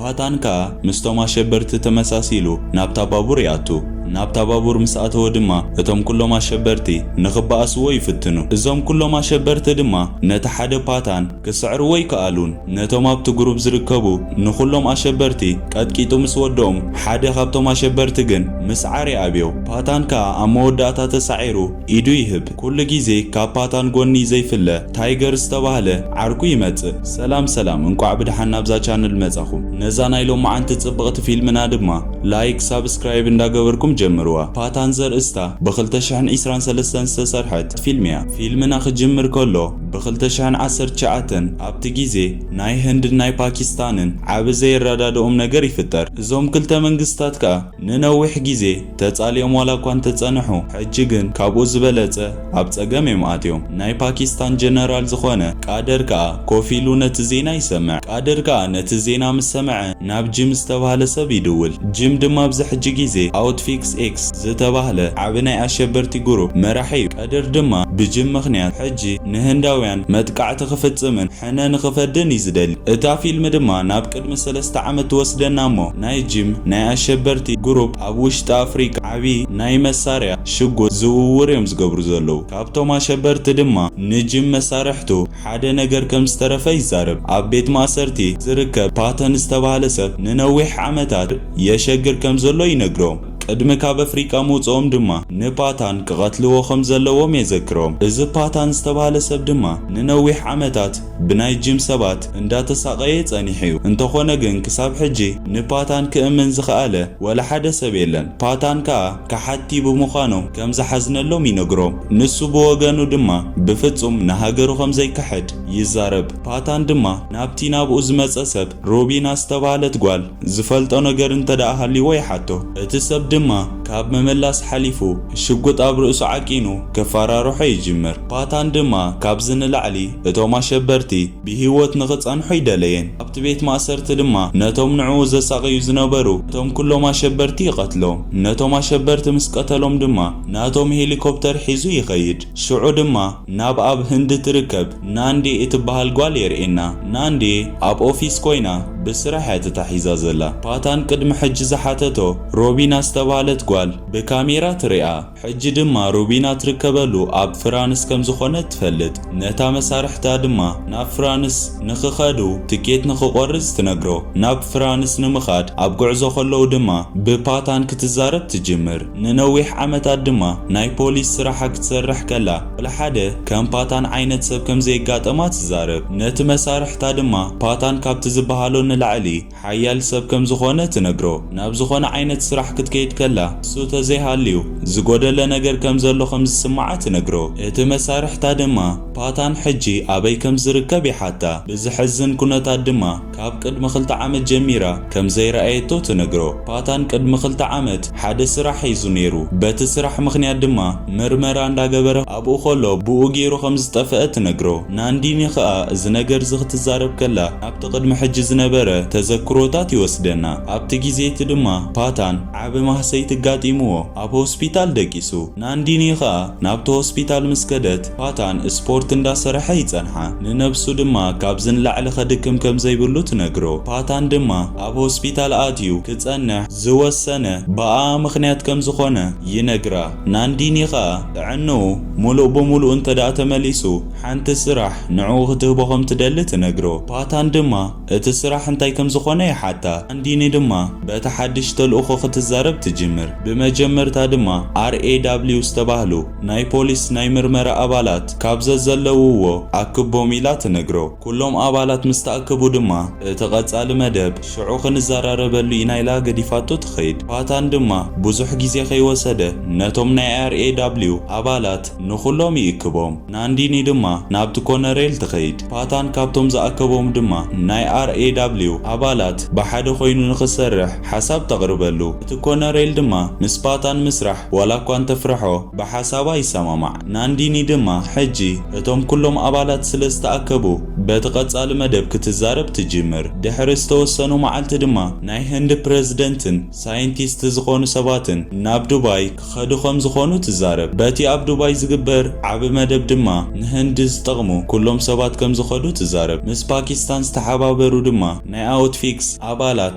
ፓታን ከኣ ምስቶም ኣሸበርቲ ተመሳሲሉ ናብታ ባቡር ይኣቱ። ናብታ ባቡር ምስ ኣተወ ድማ እቶም ኩሎም ኣሸበርቲ ንኽበኣስዎ ይፍትኑ። እዞም ኩሎም ኣሸበርቲ ድማ ነቲ ሓደ ፓታን ክስዕርዎ ኣይከኣሉን። ነቶም ኣብቲ ግሩፕ ዝርከቡ ንኹሎም ኣሸበርቲ ቀጥቂጡ ምስ ወደኦም፣ ሓደ ካብቶም ኣሸበርቲ ግን ምስዓር ይኣብዮ። ፓታን ከኣ ኣብ መወዳእታ ተሳዒሩ ኢዱ ይህብ። ኩሉ ግዜ ካብ ፓታን ጎኒ ዘይፍለ ታይገር ዝተባህለ ዓርኩ ይመጽእ። ሰላም ሰላም፣ እንቋዕ ብደሓን ናብዛ ቻነል መጻኹም። ነዛ ናይ ሎማዓንቲ ጽብቕቲ ፊልምና ድማ ላይክ፣ ሳብስክራይብ እንዳገበርኩም ጀምርዋ። ፓታን ዘርእስታ ብ ክልተ ሽሕን ዕስራን ሰለስተን ዝተሰርሐት ፊልም እያ። ፊልምና ክጅምር ከሎ ብ ክልተ ሽሕን ዓሰርተ ትሽዓተን ኣብቲ ግዜ ናይ ህንድን ናይ ፓኪስታንን ዓቢ ዘይረዳድኦም ነገር ይፍጠር። እዞም ክልተ መንግስታት ከኣ ንነዊሕ ግዜ ተጻሊኦም ዋላ እኳ እንተጸንሑ፣ ሕጂ ግን ካብኡ ዝበለጸ ኣብ ጸገም እዮም ኣትዮም። ናይ ፓኪስታን ጀነራል ዝኾነ ቃደር ከኣ ኮፍ ኢሉ ነቲ ዜና ይሰምዕ። ቃደር ከኣ ነቲ ዜና ምስ ሰምዐ ናብ ጂም ዝተባህለ ሰብ ይድውል። ጂም ድማ ኣብዚ ሕጂ ግዜ ኣውትፊክስ ኤክስ ዝተባህለ ዓቢ ናይ ኣሸበርቲ ግሩፕ መራሒ እዩ። ቃደር ድማ ብጂም ምኽንያት ሕጂ ንህንዳውያን መጥቃዕቲ ክፍጽምን ሕነ ንኽፈድን እዩ ዝደሊ። እታ ፊልም ድማ ናብ ቅድሚ ሰለስተ ዓመት ትወስደና እሞ፣ ናይ ጂም ናይ ኣሸበርቲ ግሩፕ ኣብ ውሽጢ ኣፍሪቃ ዓቢ ናይ መሳርያ ሽጉጥ ዝውውር እዮም ዝገብሩ ዘለዉ። ካብቶም ኣሸበርቲ ድማ ንጂም መሳርሕቱ ሓደ ነገር ከም ዝተረፈ ይዛረብ። ኣብ ቤት ማእሰርቲ ዝርከብ ፓተን ዝተባህለ ሰብ ንነዊሕ ዓመታት የሸግር ከም ዘሎ ይነግሮም። ቅድሚ ካብ ኣፍሪቃ ምውጽኦም ድማ ንፓታን ክቐትልዎ ከም ዘለዎም የዘክሮም። እዚ ፓታን ዝተባህለ ሰብ ድማ ንነዊሕ ዓመታት ብናይ ጂም ሰባት እንዳተሳቐየ ጸኒሑ እዩ። እንተኾነ ግን ክሳብ ሕጂ ንፓታን ክእምን ዝኸኣለ ወላ ሓደ ሰብ የለን። ፓታን ከኣ ከሓድቲ ብምዃኖም ከም ዝሓዝነሎም ይነግሮም። ንሱ ብወገኑ ድማ ብፍጹም ንሃገሩ ከም ዘይክሕድ ይዛረብ። ፓታን ድማ ናብቲ ናብኡ ዝመጸ ሰብ ሮቢና ዝተባህለት ጓል ዝፈልጦ ነገር እንተ ደኣ ሃልይዎ ይሓቶ። እቲ ሰብ ድማ ካብ ምምላስ ሓሊፉ ሽጉጥ ኣብ ርእሱ ዓቂኑ ከፈራርሖ ይጅምር። ፓታን ድማ ካብዚ ንላዕሊ እቶም ኣሸበርቲ ብህይወት ንኽጸንሑ ኣይደለየን። ኣብቲ ቤት ማእሰርቲ ድማ ነቶም ንዕኡ ዘሳቕዩ ዝነበሩ እቶም ኩሎም ኣሸበርቲ ይቐትሎም። ነቶም ኣሸበርቲ ምስ ቀተሎም ድማ ናቶም ሄሊኮፕተር ሒዙ ይኸይድ። ሽዑ ድማ ናብ ኣብ ህንዲ ትርከብ ናንዴ እትበሃል ጓል የርእየና። ናንዴ ኣብ ኦፊስ ኮይና ብስራሕ እያ ተታሒዛ ዘላ። ፓታን ቅድሚ ሕጂ ዝሓተቶ ሮቢና ዝተባህለት ጓል ብካሜራ ትሪኣ። ሕጂ ድማ ሮቢና ትርከበሉ ኣብ ፍራንስ ከም ዝኾነት ትፈልጥ። ነታ መሳርሕታ ድማ ናብ ፍራንስ ንኽኸዱ ትኬት ንኽቆርጽ ትነግሮ። ናብ ፍራንስ ንምኻድ ኣብ ጉዕዞ ከለዉ ድማ ብፓታን ክትዛረብ ትጅምር። ንነዊሕ ዓመታት ድማ ናይ ፖሊስ ስራሓ ክትሰርሕ ከላ፣ ወላ ሓደ ከም ፓታን ዓይነት ሰብ ከም ዘየጋጠማ ትዛረብ። ነቲ መሳርሕታ ድማ ፓታን ካብቲ ዝበሃሎ ንላዕሊ ሓያል ሰብ ከም ዝኾነ ትነግሮ። ናብ ዝኾነ ዓይነት ስራሕ ክትከይድ ከላ፣ እሱ ተዘይሃልዩ ዝጎደለ ነገር ከም ዘሎ ከም ዝስምዓ ትነግሮ። እቲ መሳርሕታ ድማ ፓታን ሕጂ ኣበይ ከም ዝርከብ ይሓታ። ብዝሕዝን ኩነታት ድማ ካብ ቅድሚ ክልተ ዓመት ጀሚራ ከም ዘይረኣየቶ ትነግሮ። ፓታን ቅድሚ ክልተ ዓመት ሓደ ስራሕ ሒዙ ነይሩ። በቲ ስራሕ ምኽንያት ድማ ምርመራ እንዳገበረ ኣብኡ ከሎ ብኡ ገይሩ ከም ዝጠፍአ ትነግሮ። ናንዲኒ ኸኣ እዚ ነገር እዚ ክትዛረብ ከላ ናብቲ ቅድሚ ሕጂ ዝነበረ ተዘክሮታት ይወስደና። ኣብቲ ግዜ እቲ ድማ ፓታን ዓቢ ማህሰይቲ ኣጋጢምዎ ኣብ ሆስፒታል ደቂሱ። ናንዲኒ ኸኣ ናብቲ ሆስፒታል ምስ ከደት ፓታን ስፖርት እንዳሰርሐ ይጸንሓ። ንነብሱ ድማ ካብዚ ንላዕሊ ከድክም ከም ዘይብሉ ትነግሮ። ፓታን ድማ ኣብ ሆስፒታል ኣትዩ ክጸንሕ ዝወሰነ ብኣኣ ምኽንያት ከም ዝኾነ ይነግራ። ናንዲኒ ኸኣ ጥዕንኡ ምሉእ ብምሉእ እንተ ደኣ ተመሊሱ፣ ሓንቲ ስራሕ ንዕኡ ክትህቦ ከም ትደሊ ትነግሮ። ፓታን ድማ እቲ ስራሕ እንታይ ከም ዝኾነ ይሓታ። ናንዲኒ ድማ በቲ ሓድሽ ተልእኾ ክትዛረብ ትጅምር። ብመጀመርታ ድማ ኣር ኤ ዳብሊው ዝተባህሉ ናይ ፖሊስ ናይ ምርመራ ኣባላት ካብ ዘዘለውዎ ኣክቦም ኢላ ትነግሮ። ኩሎም ኣባላት ምስ ተኣከቡ ድማ እቲ ቀጻሊ መደብ ሽዑ ክንዘራረበሉ ኢና ኢላ ገዲፋቶ ትኸይድ። ፓታን ድማ ብዙሕ ግዜ ከይወሰደ ነቶም ናይ ኣር ኤ ዳብሊው ኣባላት ንኹሎም ይእክቦም። ናንዲኒ ድማ ናብቲ ኮነሬል ትኸይድ። ፓታን ካብቶም ዝኣከቦም ድማ ናይ ኣር ኤ ዳብሊው ኣባላት ብሓደ ኮይኑ ንኽሰርሕ ሓሳብ ተቕርበሉ። እቲ ኮነሬል ድማ ምስ ፓታን ምስራሕ ዋላ እኳ እንተፍርሖ ብሓሳባ ይሰማማዕ። ናንዲኒ ድማ ሕጂ እቶም ኩሎም ኣባላት ስለ ዝተኣከቡ በቲ ቀጻሊ መደብ ክትዛረብ ትጅምር። ድሕሪ ዝተወሰኑ መዓልቲ ድማ ናይ ህንዲ ፕረዚደንትን ሳይንቲስት ዝኾኑ ሰባትን ናብ ዱባይ ክኸዱ ከም ዝኾኑ ትዛረብ። በቲ ኣብ ዱባይ ዝግበር ዓቢ መደብ ድማ ንህንዲ ዝጠቕሙ ኩሎም ሰባት ከም ዝኸዱ ትዛረብ። ምስ ፓኪስታን ዝተሓባበሩ ድማ ናይ ኣውትፊክስ ኣባላት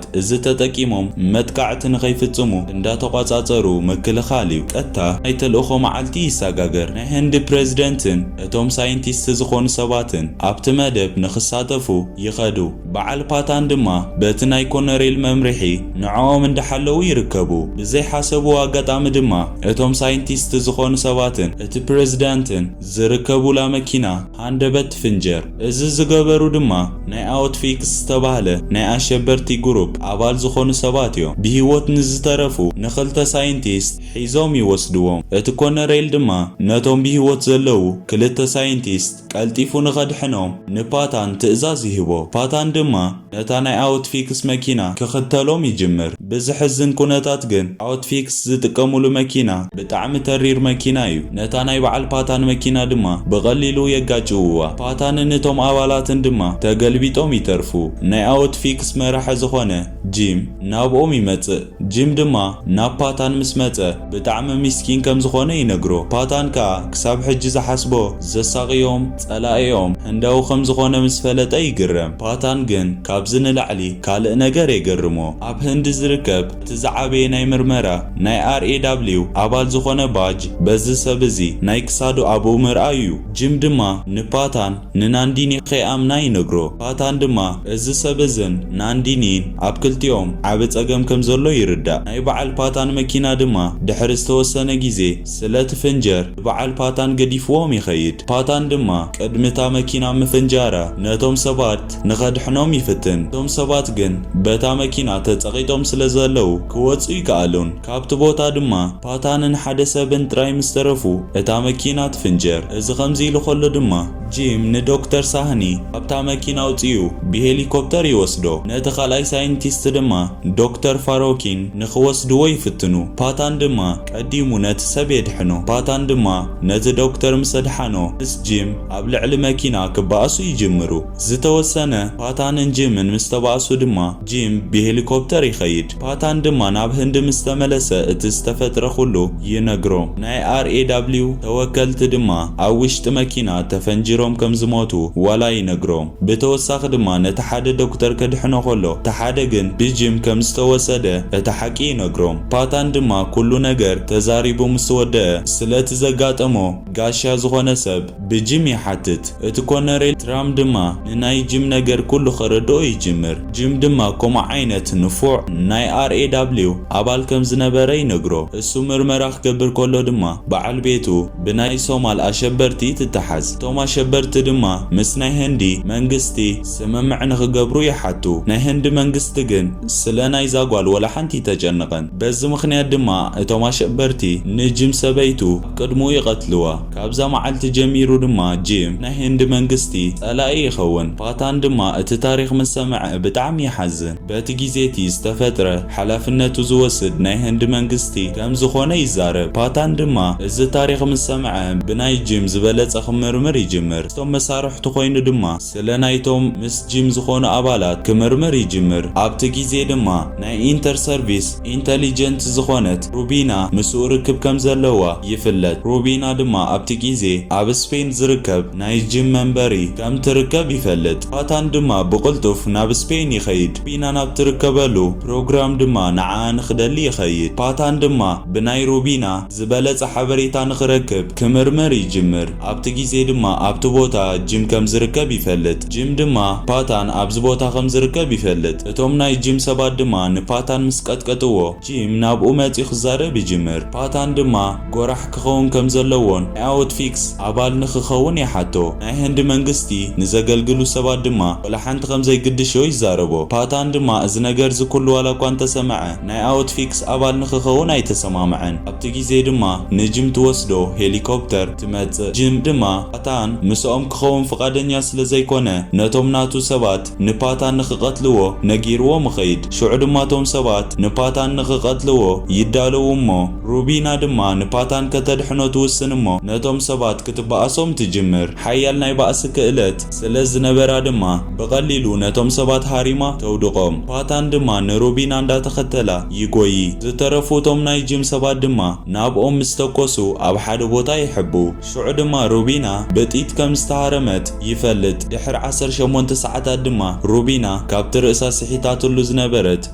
እዚ ተጠቂሞም መጥቃዕቲ ንኸይፍጽሙ እንዳተቋጻጸሩ ምክልኻል እዩ። ቀጥታ ናይ ተልእኾ መዓልቲ ይሰጋገር። ናይ ህንዲ ፕረዚደንትን እቶም ሳይንቲስት ዝኾኑ ሰባትን ኣብቲ መደብ ንኽሳተፉ ይኸዱ። በዓል ፓታን ድማ በቲ ናይ ኮነሬል መምርሒ ንዕኦም እንዳሓለዉ ይርከቡ። ብዘይሓሰብዎ ኣጋጣሚ ድማ እቶም ሳይንቲስት ዝኾኑ ሰባትን እቲ ፕረዚዳንትን ዝርከቡላ መኪና ሃንደበት ትፍንጀር። እዚ ዝገበሩ ድማ ናይ ኣውትፊክስ ዝተባህለ ናይ ኣሸበርቲ ግሩፕ ኣባል ዝኾኑ ሰባት እዮም። ብህይወት ንዝተረፉ ንኽልተ ሳይንቲስት ሒዞም ይወስድዎም። እቲ ኮነሬል ድማ ነቶም ብህይወት ዘለዉ ክልተ ሳይንቲስት ቀልጢፉ ንኸድሕኖም ንፓታን ትእዛዝ ይህቦ። ፓታን ድማ ነታ ናይ ኣውትፊክስ መኪና ክኽተሎም ይጅምር። ብዝሕዝን ኩነታት ግን ኣውትፊክስ ዝጥቀሙሉ መኪና ብጣዕሚ ተሪር መኪና እዩ። ነታ ናይ በዓል ፓታን መኪና ድማ ብቐሊሉ የጋጭውዋ። ፓታንን እቶም ኣባላትን ድማ ተገልቢጦም ይተርፉ። ናይ ኣውትፊክስ መራሒ ዝኾነ ጂም ናብኦም ይመጽእ። ጂም ድማ ናብ ፓታን ምስ መጸ ብጣዕሚ ሚስኪን ከም ዝኾነ ይነግሮ። ፓታን ከኣ ክሳብ ሕጂ ዝሓስቦ ዘሳቕዮም ጸላኢኦም ህንዳዊ ከም ዝኾነ ምስ ፈለጠ ይግረም። ፓታን ግን ካብዚ ንላዕሊ ካልእ ነገር የገርሞ። ኣብ ህንዲ ዝርከብ እቲ ዝዓበየ ናይ ምርመራ ናይ ኣር ኤ ዳብሊው ኣባል ዝኾነ ባጅ በዚ ሰብ እዚ ናይ ክሳዱ ኣብኡ ምርኣዩ እዩ። ጂም ድማ ንፓታን ንናንዲኒ ከይኣምና ይነግሮ። ፓታን ድማ እዚ ሰብ እዝን ናንዲኒን ኣብ ክልቲኦም ዓቢ ጸገም ከም ዘሎ ይርዳእ። ናይ በዓል ፓታን መኪና ድማ ድሕሪ ዝተወሰነ ግዜ ስለ ትፍንጀር፣ በዓል ፓታን ገዲፍዎም ይኸይድ። ፓታን ድማ ቅድሚ እታ መኪና ምፍንጃራ ነቶም ሰባት ንኸድሕኖም ይፍትን። እቶም ሰባት ግን በታ መኪና ተጸቒጦም ስለ ዘለዉ ክወጹ ይከኣሉን። ካብቲ ቦታ ድማ ፓታንን ሓደ ሰብን ጥራይ ምስ ተረፉ፣ እታ መኪና ትፍንጀር። እዚ ከምዚ ኢሉ ከሎ ድማ ጂም ንዶክተር ሳህኒ ካብታ መኪና ኣውጺኡ ብሄሊኮፕተር ይወስዶ። ነቲ ካልኣይ ሳይንቲስት ድማ ዶክተር ፋሮኪን ንኽወስድዎ ይፍትኑ። ፓታን ድማ ቀዲሙ ነቲ ሰብ የድሕኖ። ፓታን ድማ ነቲ ዶክተር ምስ ኣድሓኖ፣ ምስ ጂም ኣብ ልዕሊ መኪና ክበኣሱ ይጅምሩ። ዝተወሰነ ፓታንን ጂምን ምስ ተባእሱ ድማ ጂም ብሄሊኮፕተር ይኸይድ። ፓታን ድማ ናብ ህንዲ ምስ ተመለሰ እቲ ዝተፈጥረ ኩሉ ይነግሮም። ናይ ኣር ኤ ዳብሊው ተወከልቲ ድማ ኣብ ውሽጢ መኪና ተፈንጂሮም ከም ዝሞቱ ዋላ ይነግሮም። ብተወሳኺ ድማ ነቲ ሓደ ዶክተር ከድሕኖ ከሎ፣ እቲ ሓደ ግን ብጂም ከም ዝተወሰደ እቲ ሓቂ ይነግሮም። ፓታን ድማ ኩሉ ነገር ተዛሪቡ ምስ ወደአ፣ ስለቲ ዘጋጠሞ ጋሻ ዝኾነ ሰብ ብጂም ይሓትት። እቲ ኮነሬል ትራም ድማ ንናይ ጂም ነገር ኩሉ ከረድኦ ይጅምር። ጂም ድማ ከምኡ ዓይነት ንፉዕ ናይ ኣር ኤ ዳብሊው ኣባል ከም ዝነበረ ይነግሮ። እሱ ምርመራ ክገብር ከሎ ድማ በዓል ቤቱ ብናይ ሶማል ኣሸበርቲ ትተሓዝ። እቶም ኣሸበርቲ ድማ ምስ ናይ ህንዲ መንግስቲ ስምምዕ ንኽገብሩ ይሓቱ። ናይ ህንዲ መንግስቲ ግን ስለ ናይዛ ጓል ወላ ሓንቲ ኣይተጨነቐን። በዚ ምኽንያት ድማ እቶም ኣሸበርቲ ንጂም ሰበይቱ ኣብ ቅድሚኡ ይቐትልዋ። ካብዛ መዓልቲ ጀሚሩ ድማ ጂም ናይ ህንዲ መንግስቲ ጸላኢ ይኸውን። ፓታን ድማ እቲ ታሪኽ ምስ ሰምዐ ብጣዕሚ ይሓዝን። በቲ ግዜ እቲ ዝተፈጥረ ሓላፍነቱ ዝወስድ ናይ ህንዲ መንግስቲ ከም ዝኾነ ይዛረብ። ፓታን ድማ እዚ ታሪኽ ምስ ሰምዐ ብናይ ጂም ዝበለጸ ክምርምር ይጅምር። እቶም መሳርሕቱ ኮይኑ ድማ ስለ ናይቶም ምስ ጂም ዝኾኑ ኣባላት ክምርምር ይጅምር። ኣብቲ ግዜ ድማ ናይ ኢንተር ሰርቪስ ኢንተሊጀንት ዝኾነት ሩቢና ምስኡ ርክብ ከም ዘለዋ ይፍለጥ። ሩቢና ድማ ኣብቲ ግዜ ኣብ ስፔን ዝርከብ ናይ ጂም መንበሪ ከም ትርከብ ይፈልጥ። ፓታን ድማ ብቕልጡፍ ናብ ስፔን ይኸይድ። ሩቢና ናብ ትርከበሉ ፕሮግራም ድማ ንዓኣ ንኽደሊ ይኸይድ። ፓታን ድማ ብናይ ሩቢና ዝበለጸ ሓበሬታ ንኽረክብ ክምርምር ይጅምር። ኣብቲ ግዜ ድማ ኣብቲ ቦታ ጂም ከም ዝርከብ ይፈልጥ። ጂም ድማ ፓታን ኣብዚ ቦታ ከም ዝርከብ ይፈልጥ። እቶም ናይ ጂም ሰባት ድማ ንፓታን ምስ ቀጥቀጥዎ፣ ጂም ናብኡ መጺኡ ክዛረብ ይጅምር። ፓታን ድማ ጎራሕ ክኸውን ከም ዘለዎን ናይ ኣውትፊክስ ኣባል ንኽኸውን ይሓቶ። ናይ ህንዲ መንግስቲ ንዘገልግሉ ሰባት ድማ ወላ ሓንቲ ከም ዘይግድሾ ይዛረቦ። ፓታን ድማ እዚ ነገር እዚ ኩሉ ዋላ እኳ እንተሰምዐ፣ ናይ ኣውትፊክስ ኣባል ንኽኸውን ኣይተሰማምዐን። ኣብቲ ግዜ ድማ ንጂም ትወስዶ ሄሊኮፕተር ትመጽእ። ጂም ድማ ፓታን ምስኦም ክኸውን ፍቓደኛ ስለ ዘይኮነ፣ ነቶም ናቱ ሰባት ንፓታን ንኽቐትልዎ ነጊርዎም ይኸይድ። ሽዑ ድማ እቶም ሰባት ንፓታን ንኽቐትልዎ ይዳለዉ እሞ፣ ሩቢና ድማ ንፓታን ከተድሕኖ ትውስን እሞ፣ ነቶም ሰባት ክትበኣሶም ትጅምር። ሓያል ናይ ባእሲ ክእለት ስለ ዝነበራ ድማ ብቐሊሉ ነቶም ሰባት ሃሪማ ተውድቖም። ፓታን ድማ ንሩቢና እንዳተኸተላ ይጎዪ። ዝተረፉ እቶም ናይ ጅም ሰባት ድማ ናብኦም ምስ ተኮሱ ኣብ ሓደ ቦታ ይሕቡ። ሽዑ ድማ ሩቢና ብጥይት ከም ዝተሃረመት ይፈልጥ። ድሕሪ ዓሰርተ ሸሞንተ ሰዓታት ድማ ሩቢና ካብቲ ርእሳ ስሒታትሉ ዝነበረት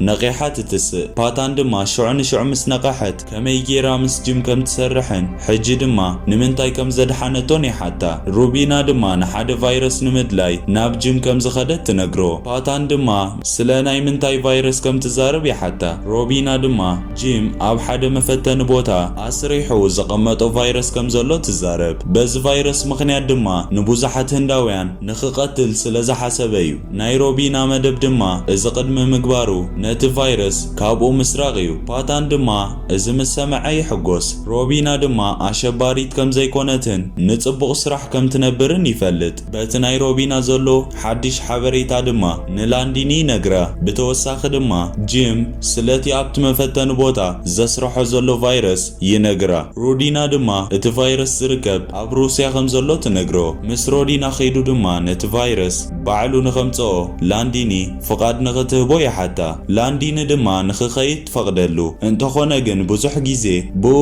ነቒሓ ትትስእ። ፓታን ድማ ሽዑ ንሽዑ ምስ ነቐሐት ከመይ ጌራ ምስ ጅም ከም ትሰርሕን ሕጂ ድማ ንምንታይ ከም ዘድሓነቶን ይሓታ። ሩቢና ድማ ንሓደ ቫይረስ ንምድላይ ናብ ጅም ከም ዝኸደት ትነግሮ። ፓታን ድማ ስለ ናይ ምንታይ ቫይረስ ከም ትዛረብ ይሓታ። ሩቢና ድማ ጂም ኣብ ሓደ መፈተኒ ቦታ ኣስሪሑ ዘቐመጦ ቫይረስ ከም ዘሎ ትዛረብ። በዚ ቫይረስ ምኽንያት ድማ ንብዙሓት ህንዳውያን ንኽቐትል ስለ ዝሓሰበ እዩ። ናይ ሮቢና መደብ ድማ እዚ ቅድሚ ምግባሩ ነቲ ቫይረስ ካብኡ ምስራቕ እዩ። ፓታን ድማ እዚ ምስ ሰምዐ ይሕጎስ። ሮቢና ድማ ኣሸባሪት ከም ዘይኮነትን ንጽቡቕ ስራሕ ከም ትነብርን ይፈልጥ። በቲ ናይ ሮቢና ዘሎ ሓድሽ ሓበሬታ ድማ ንላንዲኒ ይነግራ። ብተወሳኺ ድማ ጂም ስለቲ ኣብቲ መፈተኒ ቦታ ዘስርሖ ዘሎ ቫይረስ ይነግራ። ሮዲና ድማ እቲ ቫይረስ ዝርከብ ኣብ ሩስያ ከም ዘሎ ትነግሮ። ምስ ሮዲና ከይዱ ድማ ነቲ ቫይረስ ባዕሉ ንኸምጽኦ ላንዲኒ ፍቓድ ንኽትህቦ ይሓታ። ላንዲኒ ድማ ንኽኸይድ ትፈቕደሉ። እንተኾነ ግን ብዙሕ ግዜ ብኡ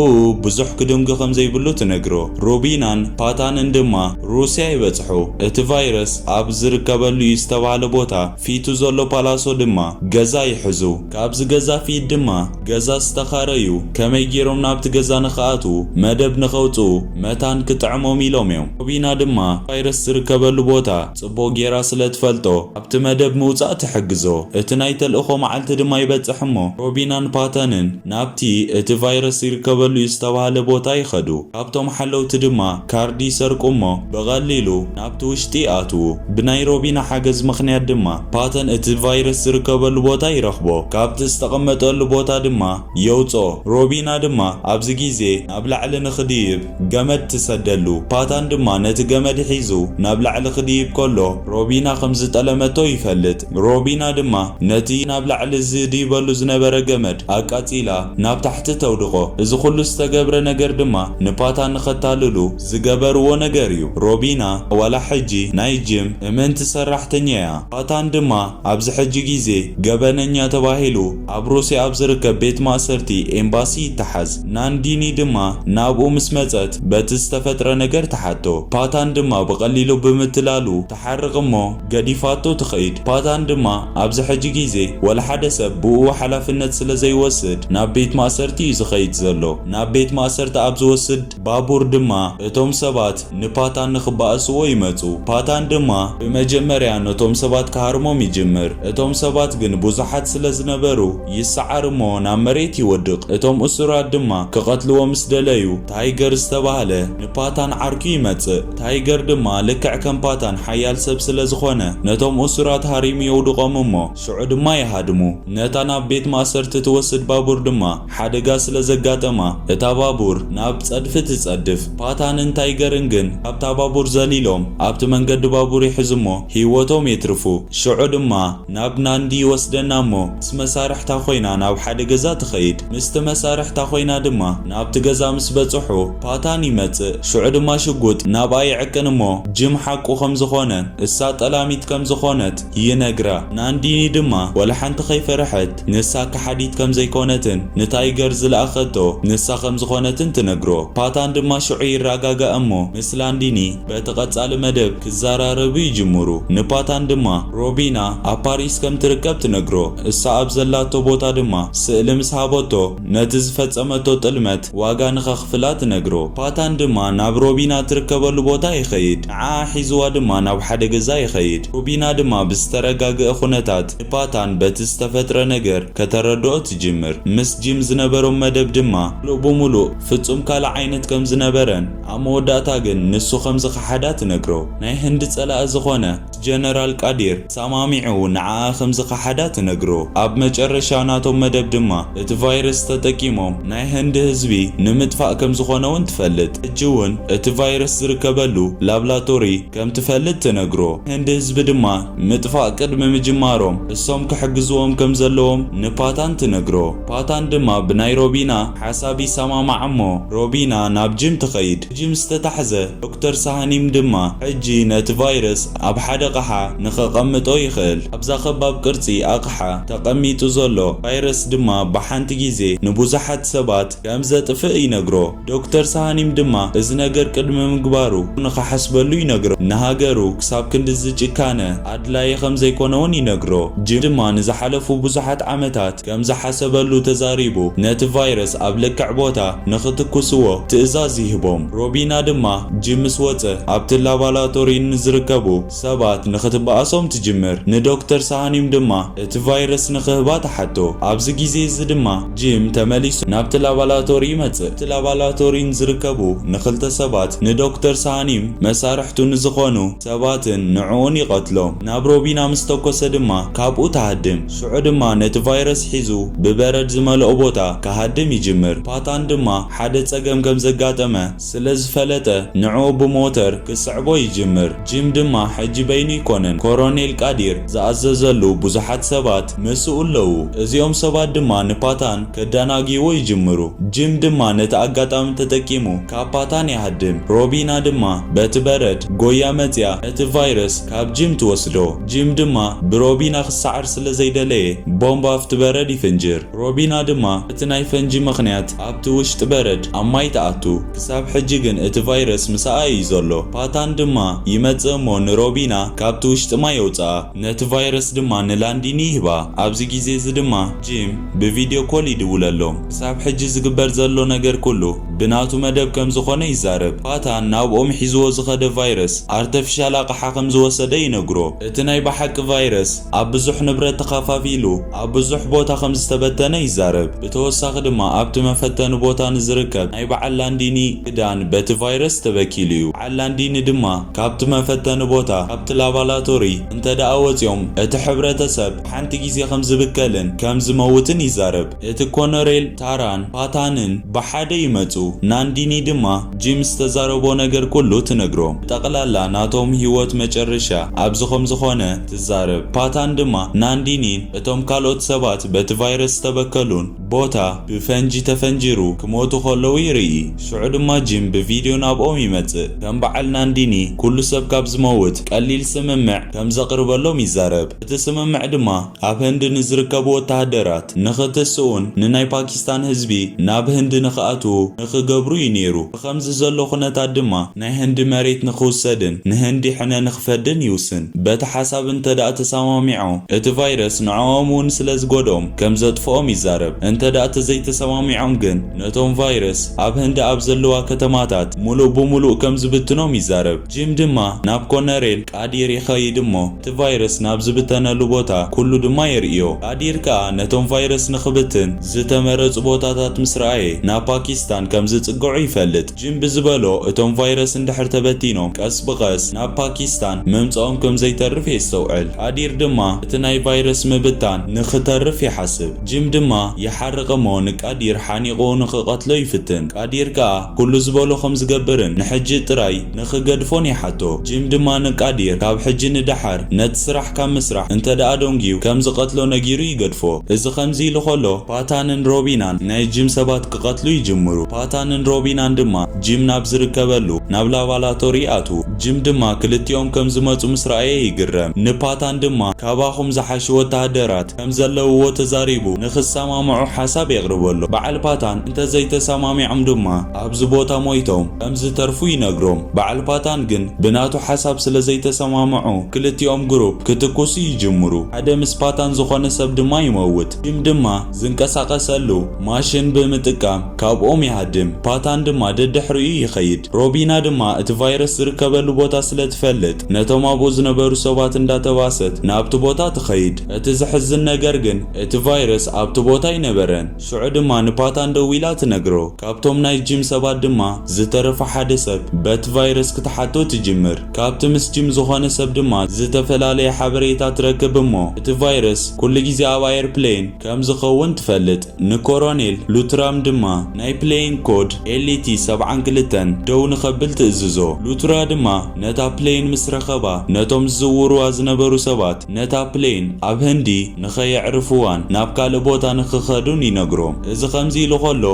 ብዙሕ ክድንጉ ከም ዘይብሉ ትነግሮ። ሮቢናን ፓታንን ድማ ሩስያ ይበጽሑ። እቲ ቫይረስ ኣብ ዝርከበሉ እዩ ዝተባህለ ቦታ ፊቱ ዘሎ ፓላሶ ድማ ገዛ ይሕዙ። ካብዚ ገዛ ፊት ድማ ገዛ ዝተኻረዩ ከመይ ገይሮም ናብቲ ገዛ ንኽኣትዉ መደብ ንኸውጽኡ መታን ክጥዕሞም ኢሎም እዮም። ሮቢና ድማ ቫይረስ ዝርከበሉ ቦታ ጽቡቕ ጌራ ስለ ትፈልጦ ኣብቲ መደብ ምውጻእ ትሕግዞ። እቲ ናይ ተልእኾ መዓልቲ ድማ ይበጽሕ እሞ ሮቢናን ፓተንን ናብቲ እቲ ቫይረስ ይርከበሉ እዩ ዝተባህለ ቦታ ይኸዱ። ካብቶም ሓለውቲ ድማ ካርድ ይሰርቁ እሞ ብቐሊሉ ናብቲ ውሽጢ ይኣትዉ። ብናይ ሮቢና ሓገዝ ምኽንያት ድማ ፓተን እቲ ቫይረስ ዝርከበሉ ቦታ ይረኽቦ። ካብቲ ዝተቐመጠሉ ቦታ ድማ የውጽኦ። ሮቢና ድማ ኣብዚ ግዜ ናብ ላዕሊ ንኽድይብ ገመድ ትሰደሉ። ፓታን ድማ ነቲ ገመድ ሒዙ ናብ ላዕሊ ክድይብ ከሎ ሮቢና ከም ዝጠለመቶ ይፈልጥ። ሮቢና ድማ ነቲ ናብ ላዕሊ ዝድይበሉ ዝነበረ ገመድ ኣቃጺላ ናብ ታሕቲ ተውድቖ። እዚ ኩሉ ዝተገብረ ነገር ድማ ንፓታን ንኸታልሉ ዝገበርዎ ነገር እዩ። ሮቢና ዋላ ሕጂ ናይ ጂም እምንቲ ሰራሕተኛ እያ። ፓታን ድማ ኣብዚ ሕጂ ግዜ ገበነኛ ተባሂሉ ኣብ ሩስያ ኣብ ዝርከብ ቤት ማእሰርቲ ኤምባሲ ይተሓዝ። ናንዲኒ ድማ ናብኡ ምስ መጸት በቲ ዝተፈጥረ ነገር ትሓቶ። ፓታን ድማ ብቐሊሉ ብምትላሉ ትሓርቕ እሞ ገዲፋቶ ትኸይድ። ፓታን ድማ ኣብዚ ሕጂ ግዜ ወላ ሓደ ሰብ ብኡ ሓላፍነት ስለ ዘይወስድ ናብ ቤት ማእሰርቲ እዩ ዝኸይድ ዘሎ። ናብ ቤት ማእሰርቲ ኣብ ዝወስድ ባቡር ድማ እቶም ሰባት ንፓታን ንኽባእስዎ ይመጹ። ፓታን ድማ ብመጀመርያ ነቶም ሰባት ክሃርሞም ይጅምር። እቶም ሰባት ግን ብዙሓት ስለ ዝነበሩ ይሰዓር እሞ ናብ መሬት ይወድቕ። እቶም እሱራት ድማ ክቐትልዎ ምስ ደለዩ ታይገር ዝተባህለ ንፓታን ዓርኩ ይመጽእ። ታይገር ድማ ልክዕ ከም ፓታን ሓያል ሰብ ስለ ዝኾነ ነቶም እሱራት ሃሪሙ የውድቖም እሞ ሽዑ ድማ ይሃድሙ። ነታ ናብ ቤት ማእሰርቲ ትወስድ ባቡር ድማ ሓደጋ ስለ ዘጋጠማ እታ ባቡር ናብ ጸድፊ ትጸድፍ። ፓታንን ታይገርን ግን ካብታ ባቡር ዘሊሎም ኣብቲ መንገዲ ባቡር ይሕዙ እሞ ህይወቶም የትርፉ። ሽዑ ድማ ናብ ናንዲ ይወስደና እሞ ምስ መሳርሕታ ኮይና ናብ ሓደ ገዛ ትኸይድ። ምስቲ መሳርሕታ ኮይና ድማ ናብቲ ገዛ ምስ በጽሑ ፓታን ይመጽእ። ሽዑ ድማ ሽጉጥ ናብኣ ይዕቅን እሞ ጅም ሓቁ ከም ዝኾነ እሳ ጠላሚት ከም ዝኾነት ይነግራ። ናንዲኒ ድማ ወላ ሓንቲ ከይፈርሐት ንሳ ከሓዲት ከም ዘይኮነትን ንታይገር ዝለኣኸቶ ንሳ ከም ዝኾነትን ትነግሮ። ፓታን ድማ ሽዑ ይረጋጋእ እሞ ምስ ላንዲኒ በቲ ቀጻሊ መደብ ክዘራረቡ ይጅምሩ። ንፓታን ድማ ሮቢና ኣብ ፓሪስ ከም ትርከብ ትነግሮ። እሳ ኣብ ዘላቶ ቦታ ድማ ስእሊ ምስ ሃበቶ ነቲ ዝፈጸመቶ ጥልመት ዋጋ ንኸኽፍላ ትነግሮ። ፓታን ድማ ናብ ሮቢና ትርከበሉ ቦታ ይኸይድ። ንዓኣ ሒዝዋ ድማ ናብ ሓደ ገዛ ይኸይድ። ሮቢና ድማ ብዝተረጋግአ ኩነታት ንፓታን በቲ ዝተፈጥረ ነገር ከተረድኦ ትጅምር። ምስ ጂም ዝነበሮም መደብ ድማ ምሉእ ብምሉእ ፍጹም ካልእ ዓይነት ከም ዝነበረን ኣብ መወዳእታ ግን ንሱ ከም ዝኸሓዳ ትነግሮ። ናይ ህንዲ ጸላኢ ዝኾነ ጀነራል ቃዲር ሰማሚዑ ንዓኣ ከም ዝኸሓዳ ትነግሮ። ኣብ መጨረሻ ናቶም መደብ ድማ እቲ ቫይረስ ተጠቂሞም ናይ ህንዲ ህዝቢ ንምጥፋእ ከም ዝኾነ እውን ትፈልጥ። ሕጂ እውን እቲ ቫይረስ ዝርከበሉ ላብላቶሪ ከም ትፈልጥ ትነግሮ። ህንዲ ህዝቢ ድማ ምጥፋእ ቅድሚ ምጅማሮም እሶም ክሕግዝዎም ከም ዘለዎም ንፓታን ትነግሮ። ፓታን ድማ ብናይ ሮቢና ሓሳብ ይሰማማዕ እሞ ሮቢና ናብ ጂም ትኸይድ። ጂም ዝተታሕዘ ዶክተር ሳሃኒም ድማ ሕጂ ነቲ ቫይረስ ኣብ ሓደ ኣቕሓ ንኸቐምጦ ይኽእል። ኣብዛ ኸባብ ቅርጺ ኣቕሓ ተቐሚጡ ዘሎ ቫይረስ ድማ ብሓንቲ ግዜ ንብዙሓት ሰባት ከም ዘጥፍእ ይነግሮ። ዶክተር ሳሃኒም ድማ እዚ ነገር ቅድሚ ምግባሩ ንኸሓስበሉ ይነግሮ። ንሃገሩ ክሳብ ክንድዚ ጭካነ ኣድላዪ ከም ዘይኮነ እውን ይነግሮ። ጂም ድማ ንዝሓለፉ ብዙሓት ዓመታት ከም ዝሓሰበሉ ተዛሪቡ፣ ነቲ ቫይረስ ኣብ ልክዕ ቦታ ንኽትኩስዎ ትእዛዝ ይህቦም። ሮቢና ድማ ጂም ምስ ወጸ ኣብቲ ላባራቶሪ ንዝርከቡ ሰባት ንኽትበኣሶም ትጅምር። ንዶክተር ሳሃኒም ድማ እቲ ቫይረስ ንኽህባ ትሓቶ። ኣብዚ ግዜ እዚ ድማ ጂም ተመሊሱ ናብቲ ላባራቶሪ ይመጽእ። እቲ ላባራቶሪ ንዝርከቡ ንኽልተ ሰባት፣ ንዶክተር ሳሃኒም መሳርሕቱ ንዝኾኑ ሰባትን ንዕኡን ይቐትሎም። ናብ ሮቢና ምስ ተኮሰ ድማ ካብኡ ትሃድም። ሽዑ ድማ ነቲ ቫይረስ ሒዙ ብበረድ ዝመልኦ ቦታ ክሃድም ይጅምር። ፓታን ድማ ሓደ ጸገም ከም ዘጋጠመ ስለ ዝፈለጠ ንዕኡ ብሞተር ክስዕቦ ይጅምር። ጂም ድማ ሕጂ በይኑ ኣይኮነን። ኮሮኔል ቃዲር ዝኣዘዘሉ ብዙሓት ሰባት ምስኡ ኣለዉ። እዚኦም ሰባት ድማ ንፓታን ከደናግይዎ ይጅምሩ። ጂም ድማ ነቲ ኣጋጣሚ ተጠቂሙ ካብ ፓታን ይሃድም። ሮቢና ድማ በቲ በረድ ጎያ መጽያ ነቲ ቫይረስ ካብ ጂም ትወስዶ። ጂም ድማ ብሮቢና ክሰዓር ስለ ዘይደለየ ቦምባ ኣብቲ በረድ ይፍንጅር። ሮቢና ድማ እቲ ናይ ፈንጂ ምኽንያት ኣብቲ ውሽጢ በረድ ኣብ ማይ ትኣቱ። ክሳብ ሕጂ ግን እቲ ቫይረስ ምስኣ እዩ ዘሎ። ፓታን ድማ ይመጽእ እሞ ንሮቢና ካብቲ ውሽጢ ማይ የውጽኣ። ነቲ ቫይረስ ድማ ንላንዲኒ ይህባ። ኣብዚ ግዜ እዚ ድማ ጂም ብቪድዮ ኮል ይድውለሎም። ክሳብ ሕጂ ዝግበር ዘሎ ነገር ኩሉ ብናቱ መደብ ከም ዝኾነ ይዛረብ። ፓታን ናብኦም ሒዝዎ ዝኸደ ቫይረስ ኣርተፊሻል ኣቕሓ ከም ዝወሰደ ይነግሮ። እቲ ናይ ብሓቂ ቫይረስ ኣብ ብዙሕ ንብረት ተኸፋፊሉ ኣብ ብዙሕ ቦታ ከም ዝተበተነ ይዛረብ። ብተወሳኺ ድማ ኣብቲ መፈተኒ ቦታ ንዝርከብ ናይ በዓል ላንዲኒ ክዳን በቲ ቫይረስ ተበኪሉ እዩ። በዓል ላንዲኒ ድማ ካብቲ መፈተኒ ቦታ፣ ካብቲ ላባራቶሪ እንተ ደኣ ወጺኦም፣ እቲ ሕብረተሰብ ሓንቲ ግዜ ከም ዝብከልን ከም ዝመውትን ይዛረብ። እቲ ኮነሬል ታራን ፓታንን ብሓደ ይመጹ። ናንዲኒ ድማ ጂም ዝተዛረቦ ነገር ኩሉ ትነግሮም። ብጠቕላላ ናቶም ህይወት መጨረሻ ኣብዚ ከም ዝኾነ ትዛረብ። ፓታን ድማ ናንዲኒን እቶም ካልኦት ሰባት በቲ ቫይረስ ዝተበከሉን ቦታ ብፈንጂ ተፈንጂሩ ክሞቱ ከለዉ ይርኢ። ሽዑ ድማ ጂም ብቪድዮ ናብኦም ይመጽእ። ከም በዓል ናንዲኒ ኩሉ ሰብ ካብ ዝመውት ቀሊል ስምምዕ ከም ዘቕርበሎም ይዛረብ። እቲ ስምምዕ ድማ ኣብ ህንዲ ንዝርከቡ ወተሃደራት ንኽትስኡን ንናይ ፓኪስታን ህዝቢ ናብ ህንዲ ንኽኣትዉ ንኽገብሩ እዩ ነይሩ። ብኸምዚ ዘሎ ኩነታት ድማ ናይ ህንዲ መሬት ንኽውሰድን ንህንዲ ሕነ ንኽፈድን ይውስን። በቲ ሓሳብ እንተ ደኣ ተሰማሚዖም፣ እቲ ቫይረስ ንዕኦም እውን ስለ ዝጎድኦም ከም ዘጥፍኦም ይዛረብ። እንተ ደኣ ተዘይተሰማሚዖም ግን፣ ነቶም ቫይረስ ኣብ ህንዲ ኣብ ዘለዋ ከተማታት ሙሉእ ብሙሉእ ከም ዝብትኖም ይዛረብ። ጂም ድማ ናብ ኮነሬል ቃዲር ይኸይድ እሞ፣ እቲ ቫይረስ ናብ ዝብተነሉ ቦታ ኩሉ ድማ የርእዮ። ቃዲር ከኣ ነቶም ቫይረስ ንኽብትን ዝተመረጹ ቦታታት ምስ ረኣየ፣ ናብ ፓኪስታን ከም ዝጽግዑ ይፈልጥ። ጂም ብዝበሎ፣ እቶም ቫይረስ እንድሕር ተበቲኖም፣ ቀስ ብቐስ ናብ ፓኪስታን ምምጽኦም ከም ዘይተርፍ የስተውዕል። ቃዲር ድማ እቲ ናይ ቫይረስ ምብታን ንኽተርፍ ይሓስብ። ጂም ድማ ይሓርቕ እሞ ንቃዲር ሓኒቑ ንኽቐትሎ ይፍትን። ቃዲር ከኣ ኩሉ ዝበሎ ከም ዝገብርን ንሕጂ ጥራይ ንኽገድፎን ይሓቶ። ጂም ድማ ንቃዲር ካብ ሕጂ ንደሓር ነቲ ስራሕ ካብ ምስራሕ እንተ ደኣ ደንጉዩ ከም ዝቐትሎ ነጊሩ ይገድፎ። እዚ ከምዚ ኢሉ ከሎ ፓታንን ሮቢናን ናይ ጂም ሰባት ክቐትሉ ይጅምሩ። ፓታንን ሮቢናን ድማ ጂም ናብ ዝርከበሉ ናብ ላባራቶሪ ይኣትዉ። ጂም ድማ ክልቲኦም ከም ዝመጹ ምስ ረኣየ ይግረም። ንፓታን ድማ ካባኹም ዝሓሹ ወተሃደራት ከም ዘለውዎ ተዛሪቡ ንኽሰማምዑ ሓሳብ የቕርበሎም። በዓል ፓታን እንተ ዘይተሰማሚዖም ድማ ኣብዚ ቦታ ሞይቶም ከም ዝተርፉ ይነግሮም። በዓል ፓታን ግን ብናቱ ሓሳብ ስለ ዘይተሰማምዑ ክልቲኦም ግሩፕ ክትኩሱ ይጅምሩ። ሓደ ምስ ፓታን ዝኾነ ሰብ ድማ ይመውት። ጂም ድማ ዝንቀሳቐሰሉ ማሽን ብምጥቃም ካብኦም ይሃድም። ፓታን ድማ ደድሕሪኡ ይኸይድ። ሮቢና ድማ እቲ ቫይረስ ዝርከበሉ ቦታ ስለ ትፈልጥ፣ ነቶም ኣብኡ ዝነበሩ ሰባት እንዳተባሰት ናብቲ ቦታ ትኸይድ። እቲ ዘሕዝን ነገር ግን፣ እቲ ቫይረስ ኣብቲ ቦታ ኣይነበረን። ሽዑ ድማ ንፓታን ደዊላ ትነግሮ። ካብቶም ናይ ጂም ሰባት ድማ ዝተረፈ ሓደ ሰብ በቲ ቫይረስ ክትሓቶ ትጅምር። ካብቲ ምስ ጂም ዝኾነ ሰብ ድማ ዝተፈላለየ ሓበሬታ ትረክብ እሞ፣ እቲ ቫይረስ ኩሉ ግዜ ኣብ ኣየርፕሌን ከም ዝኸውን ትፈልጥ። ንኮሮኔል ሉትራም ድማ ናይ ፕሌን ኮድ ኤልቲ ሰብዓን ክልተን ደው ንኸብል ትእዝዞ። ሉትራ ድማ ነታ ፕሌን ምስ ረኸባ፣ ነቶም ዝዝውርዋ ዝነበሩ ሰባት ነታ ፕሌን ኣብ ህንዲ ንኸየዕርፍዋን ናብ ካልእ ቦታ ንኽኸዱ ይነግሮም። እዚ ከምዚ ኢሉ ከሎ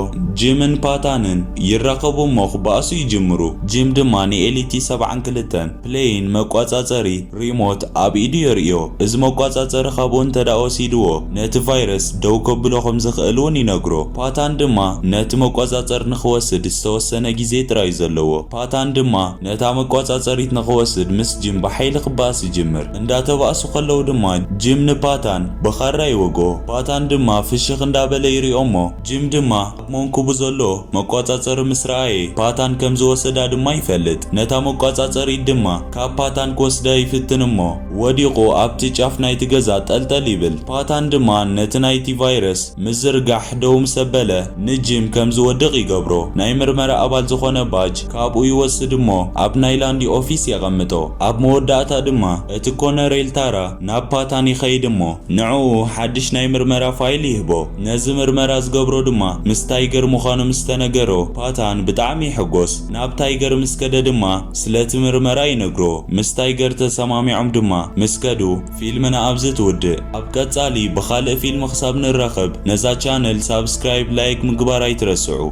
ጂምን ፓታንን ይራኸቡ እሞ ክበኣሱ ይጅምሩ። ጂም ድማ ንኤልቲ ሰብዓን ክልተን ፕሌይን መቋጻጸሪ ሪሞት ኣብ ኢዱ የርእዮ። እዚ መቋጻጸሪ ካብኡ እንተ ደኣ ወሲድዎ ነቲ ቫይረስ ደው ከብሎ ከም ዝኽእል እውን ይነግሮ። ፓታን ድማ ነቲ መቋጻጸሪ ንኽወስድ ዝተወሰነ ግዜ ጥራይ እዩ ዘለዎ። ፓታን ድማ ነታ መቋጻጸሪት ንኽወስድ ምስ ጂም ብሓይሊ ክበኣስ ይጅምር። እንዳተባእሱ ከለዉ ድማ ጂም ንፓታን ብኻራ ይወግኦ። ፓታን ድማ ፍሽኽ እንዳበለ ይሪኦ እሞ ጂም ድማ ኣብ መንኩቡ ዘሎ መቋጻጸሪ ምስ ረኣየ ፓታን ከም ዝወሰዳ ድማ ይፈልጥ። ነታ መቋጻጸሪት ድማ ካብ ፓታን ክወስዳ ይፍትን እሞ ወዲቑ ኣብቲ ጫፍ ናይቲ ገዛ ጠልጠል ይብል። ፓታን ድማ ነቲ ናይቲ ቫይረስ ምዝርጋሕ ደው ምስ ኣበለ ንጂም ከም ዝወድቕ ይገብሮ። ናይ ምርመራ ኣባል ዝኾነ ባጅ ካብኡ ይወስድ እሞ ኣብ ናይ ላንዲ ኦፊስ የቐምጦ። ኣብ መወዳእታ ድማ እቲ ኮነሬል ታራ ናብ ፓታን ይኸይድ እሞ ንዕኡ ሓድሽ ናይ ምርመራ ፋይል ይህቦ። ነዚ ምርመራ ዝገብሮ ድማ ምስ ታይገር ምዃኑ ምስ ተነገሮ ፓታን ብጣዕሚ ይሕጎስ። ናብ ታይገር ምስ ከደ ድማ ስለቲ ምርመራ ይነግሮ። ምስ ታይገር ተሰማሚዖም ድማ ምስ ከዱ ፊልምና ኣብዚ ትውድእ። ኣብ ቀጻሊ ብኻልእ ፊልም ክሳብ ንራኸብ ነዛ ቻነል ሳብስክራይብ፣ ላይክ ምግባር ኣይትረስዑ።